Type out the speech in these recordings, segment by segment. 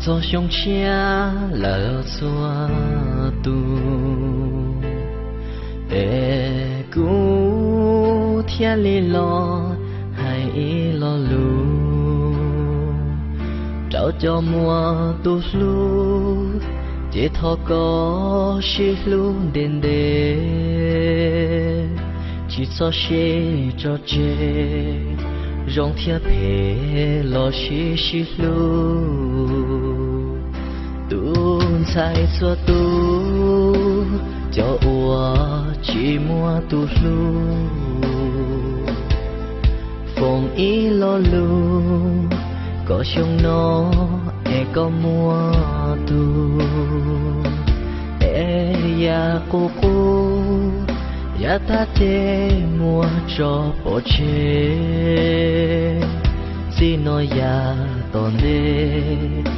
Txog xyoo tshiab lawm txhua tus, es kuv thiaj li los hais ib lo lus rau cov muaj tus hlub, ces thov koj sib hlub ntev ntev, tsis txhob sib tso tseg, zoo thiab phem los sib sib hlub. Tus ntxhais txhua tus, cov uas tsis muaj tus hlub, foom ib lo lus kom xyoo no es koj muaj tus, es yam qub qub, yav tag ces muab tso pov tseg. Txij no yav tom ntej,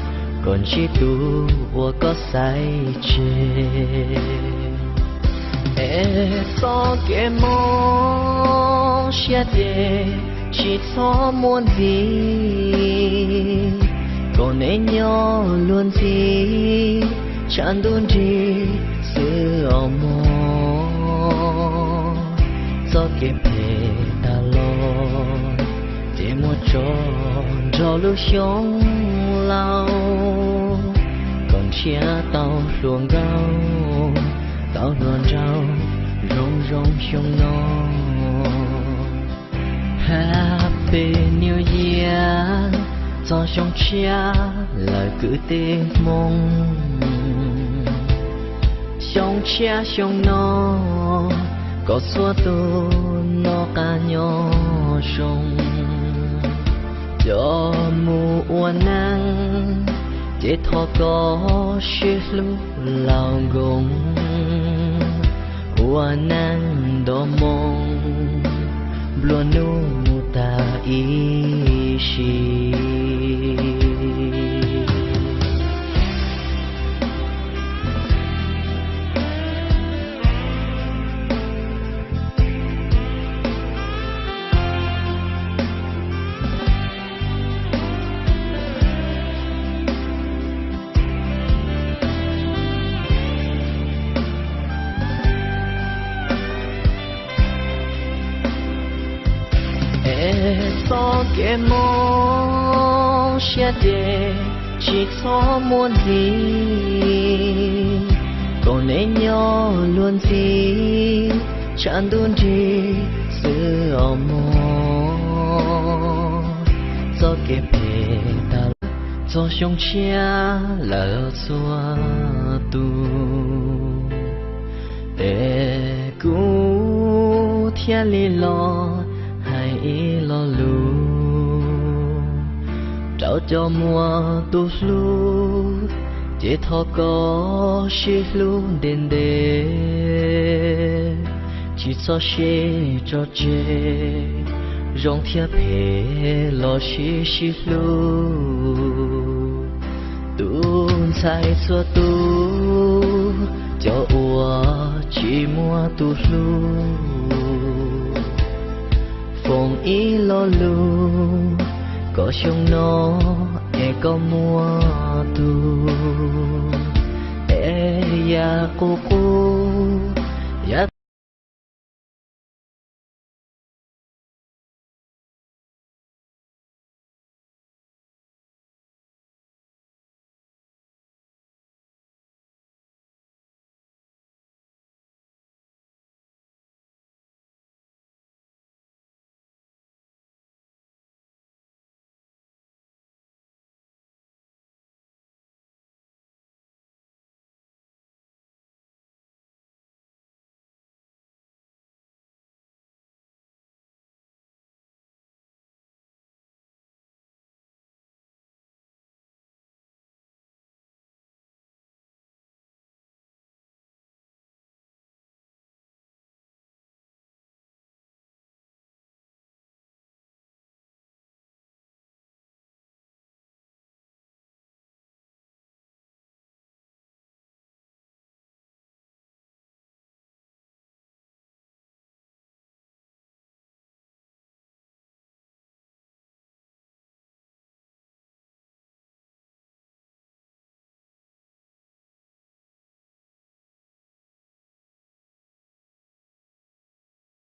koj ntsib tus uas koj xaiv tseg, es txoj kev mob siab ces tsis txhob muaj ntxiv, kom neb nyob luag ntxiv, tshav ntuj nrig xwb os mog. Txoj kev phem tas los, ces muab tso nrog lub xyoo laus, kom nrhiav tau hluas nkauj, tau hluas nraug zoo zoo xyoo no. Happy New Year, txog xyoo tshiab lawm kwv tij Hmoob. Xyoo tshiab xyoo no, kom txhua tus noj qab nyob zoo. Cov mus ua neej, ces thov koj sib hlub laus nkoos, ua neej nto moo, nplua nuj mus tag ib sim. Es txoj kev mob siab ces tsis txhob muaj ntxiv, kom neb nyob luag ntxiv, tshav ntuj nrig xwb os mog. Txoj kev phem tag, txog xyoo tshiab lawm txhua tus, es kuv thiaj li los hais ib lo lus rau cov muaj tus hlub, ces thov koj sib hlub ntev ntev, tsis txhob sib tso tseg, zoo thiab phem los sib sib hlub. Tus ntxhais txhua tus, cov uas tsis muaj tus hlub, foom ib lo lus kom xyoo no es koj muaj tus, es yam qub qub,